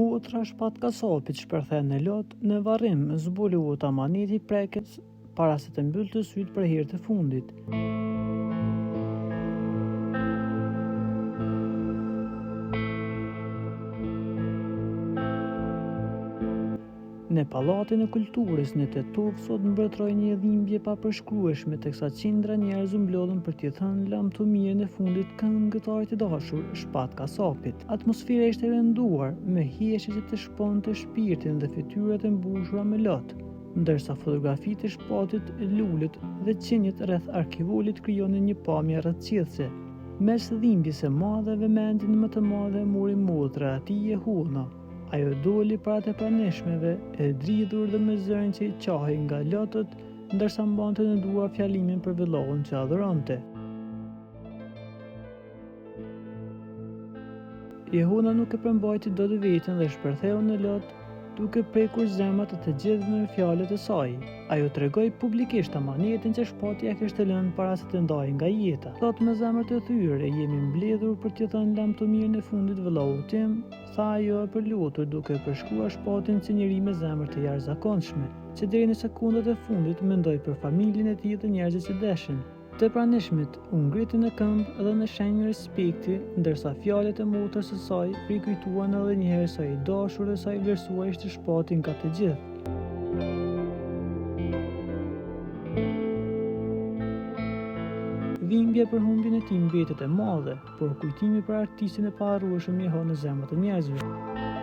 Motra e Shpat Kasapit shpërthen në lot në varrim, zbulohet amaneti prekës para se të mbyllte sytë për herë të fundit. Në Pallatin e Kulturës në Tetovë sot mbretëroi një dhimbje e papërshkrueshme teksa qindra njerëz u mblodhën për t'i thënë lamtumirën e fundit këngëtarit të dashur, Shpat Kasapit. Atmosfera ishte e rënduar, me heshtje që të shponte shpirtin dhe fytyrat e mbushura me lot, ndërsa fotografitë e Shpatit, lulet dhe qentë rreth arkivolit krijonin një pamje rrëqethëse. Mes dhimbjes së madhe, vëmendjen më të madhe e mori motra e tij Jehona. Ajo doli para të pranishmëve, e dridhur dhe me zërin që i çahej nga lotët, ndërsa mbante në duar fjalimin për vëllaun që adhuronte. Jehona nuk e përmbajti dot veten dhe shpërtheu në lot, duke prekur zemrat e të gjithëve me fjalët e saj. Ajo tregoi publikisht amanetin që Shpati ia kishte lënë para se të ndahej nga jeta. Sot me zemër të thyer jemi mbledhur për t'i thënë lamtumirën e fundit vëllaut tim, tha ajo e përlotur duke e përshkruar Shpatin si njeri me zemër të jashtëzakonshme, që deri në sekondat e fundit mendoi për familjen e tij dhe njerëzit që deshin. Të pranishmit u ngritën në këmbë dhe në shenjë respekti, ndërsa fjalët e motrës së saj rikujtuan edhe një herë sa i dashur dhe sa i vlerësuar ishte Shpati nga të gjithë. Dhimbja për humbjen e tij mbetet e madhe, por kujtimi për artistin e paharrueshëm jehon në zemrat e njerëzve.